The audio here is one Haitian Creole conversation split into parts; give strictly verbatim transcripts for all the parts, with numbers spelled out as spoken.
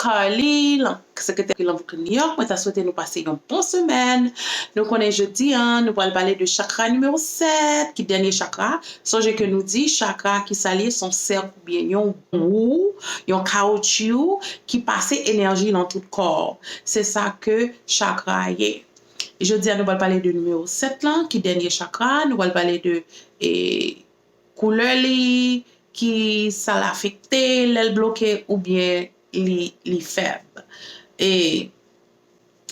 Carly, lan- sekretè ki lan Brooklyn, New York. Mwen ta swete nou pase yon bon semèn. Nou konnen jodi a, nou pral pale de chakra nimewo sèt, ki dènye chakra. Sonje ke nou di chakra ki sa l ye, se yon sèk oubyen yon wou, yon kawotchou ki pase enèji lan tout kò w. Se sa ke chakra ye. Jodi a, nou pral pale de nimewo sèt lan, ki dènye chakra. Nou pral pale de, e, koulè li, ki sa l afekte, lè l bloke oubyen li, li fèb. E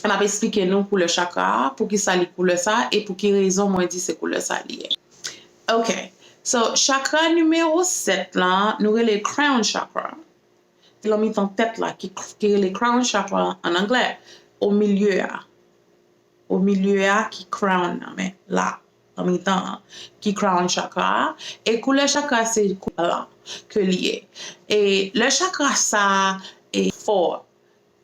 m ap esplike nou koulè chakra a, poukisa li koulè sa, e pou ki rezon mwen di se koulè sa li ye. Ok. So, chakra nimewo sèt la, nou rele crown chakra. Ki lan mitan tèt la, ki, ki rele crown chakra an anglè, o milye a. O milye a ki crown nan, men la, nan mitan an, ki crown chakra a. E koulè chakra se koulè blan ke li ye. E lè chakra sa e fò,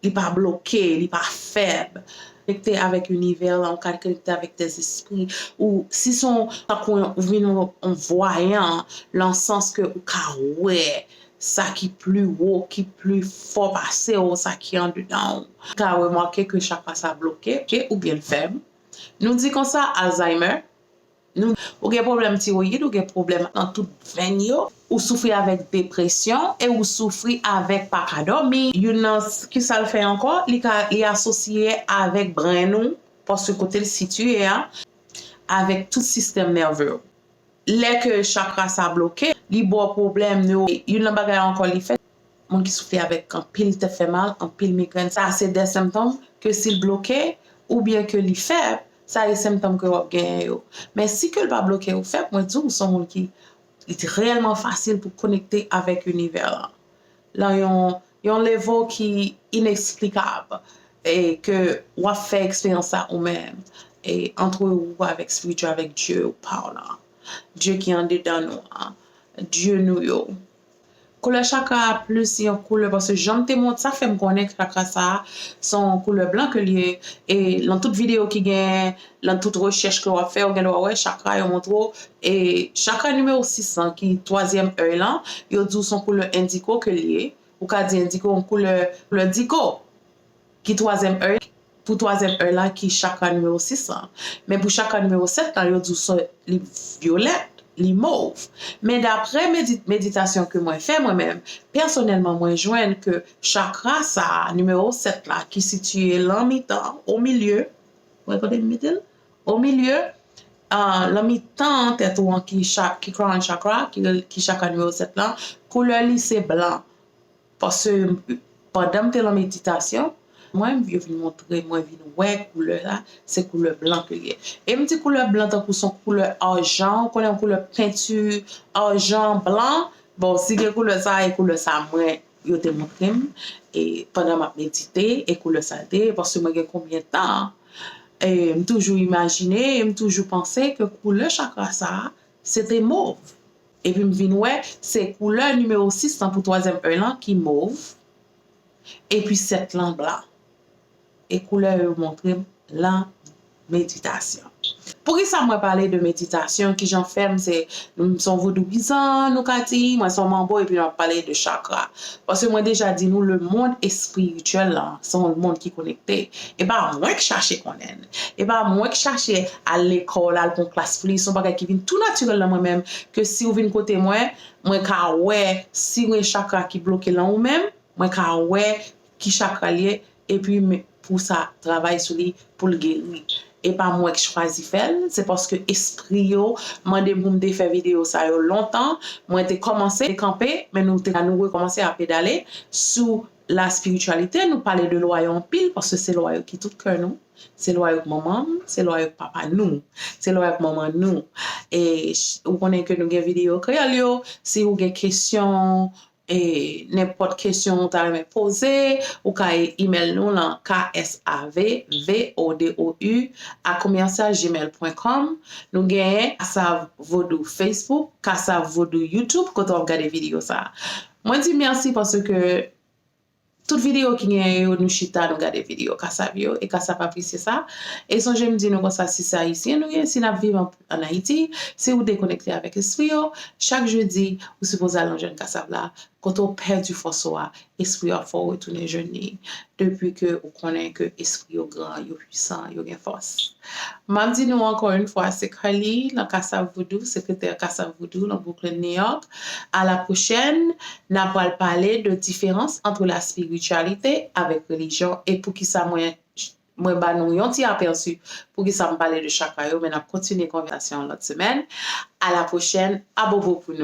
li pa bloke, li pa fèb. Konekte avèk inivè lan, ou ka konekte avèk dèzespri. Ou, si se yon, tankou ou vin yon, yon vwayan, lan sans ke ou ka wè sa ki pli wo, ki pli fò pase w, sa ki andedan w. Ou ka remake ke chakra sa bloke, oubyen l fèb. Nou di konsa, Alzheimer. Nou, ou gen pwoblèm tiwoyid, ou gen pwoblèm nan tout venn yo, ou soufri avèk depresyon e ou soufri avèk pa ka dòmi. Youn nan s- ki sa l fè ankò, li ka, li asosye avèk brenn ou, paske kote l sitiye a, avèk tout sistèm nève w. Lè ke chakra sa bloke, li ba w pwoblèm, nou, youn nan bagay ankò li fè, moun ki soufri avèk anpil tèt fè mal, anpil migrèn, sa se de sentòm ke si l bloke oubyen ke li fèb, sa se sentòm ke w ap genyen yo. Men si ke l pa bloke ou fèb, mwen di w, se yon moun ki, li reyèlman fasil pou konekte avèk inivè lan. Lan yon, yon level ki ineksplikab, e ke w ap fè eksperyans sa ou menm, e antre ou avèk espirityèl, avèk Dye ou pa w lan. Dye ki andedan nou an, Dye nou yo. Koulè chakra a plis yon koulè, paske jan m te mont, sa fè m konnen chakra sa a, se yon koulè blan ke l ye, e lan tout videyo ki genyen, lan tout rechèch ke w ap fè, ou gen dwa wè chakra yo montre w, e chakra nimewo sis lan, ki twazyèm èy lan, yo di w se yon koulè endiko ke l ye, ou ka di endiko, yon koulè, koulè diko. Ki twazyèm èy, pou twazyèm èy la, ki chakra nimewo sis lan. Men pou chakra nimewo sèt lan, yo di w se, li vyolèt, li mov. Men daprè medi- meditasyon ke mwen fè mwen menm, pèsonèlman mwen jwenn ke chakra sa a, nimewo sèt la, ki sitiye lan mitan, o milye, wè kote m mete l? O milye, ah, lan mitan tèt ou an ki cha- ki crown chakra, ki, ki chakra nimewo sèt lan, koulè li se blan. Paske pandan m te lan meditasyon, mwen, yo vin montre mwen, vin wè koulè la, se koulè blan ke l ye. E m di koulè blan tankou se yon koulè ajan, ou konnen yon koulè penti ajan blan. Bon, si gen koulè sa, e koulè sa mwen, yo te montre m, e pandan m ap medite, e koulè sa l te ye, paske mwen gen konbyen tan, e m toujou imajine, e m toujou panse ke koulè chakra sa, se te mov. Epi m vin wè, se koulè nimewo sis lan pou twazyèm èy lan ki mov, epi sèt lan blan. E koulè yo montre m lan meditasyon. Poukisa mwen pale de meditasyon? Kijan fè m se, m se yon vodouyizan, nou ka di, mwen se yon manbo, epi m ap pale de chakra. Paske mwen deja di nou, lemonn espirityèl lan, se yon mond ki konekte. E pa mwen k chache konnen l. E pa mwen k chache al lekòl, al pran klas pou li. Se yon bagay ki vin tou natirèl nan mwen menm, ke si w vin kote mwen, mwen ka wè si w gen chakra ki bloke lan ou menm, mwen ka wè ki chakra l ye, epi m- pou sa travay sou li, pou l geri. E pa mwen k chwazi fè l, se paske espri yo mande m pou m te fè videyo sa yo lontan. Mwen te kòmanse, te kanpe, men nou te, nou rekòmanse a pedale sou la spirityalite. Nou pale de lwa yo anpil, paske se lwa yo ki tout kè nou. Se lwa yo k manman m, se lwa yo k papa nou, se lwa yo k manman nou. E ch- ou konnen ke nou gen videyo kreyòl yo. Si ou gen kesyon, e nenpòt kesyon ou ta renmen poze, ou ka e- email nou lan K S A V V O D O U a commercial gmail point com. Nou genyen Kasav Vodou Facebook, Kasav Vodou YouTube, kote w ap gade videyo sa a. Mwen di mèsi paske tout videyo ki genyen yo, nou chita, nou gade videyo Kasav yo, e Kasav apresye sa. E sonje m di nou konsa, si se Ayisyen nou ye, si n ap viv an, an Ayiti, si ou dekonekte avèk espri yo, chak jedi, ou sipoze al nan jèn Kasav la, kote w pèdi fòs ou a, espri yo ap fè w retounen jwenn li. Depi ke ou konnen ke espri yo gran, yo pwisan, yo gen fòs. M ap di nou ankò yon fwa, se Carly nan Kasav Voodoo, sekretè Kasav Voodoo nan Brooklyn, New York. A la pwochèn, n ap pral pale de diferans entre la spiritualité avec religion e poukisa mwen mwen ba nou yon ti apèsi poukisa m pale de chakra yo, men n ap kontinye konvèsasyon an lòt semèn. A la pwochèn, abobo pou nou.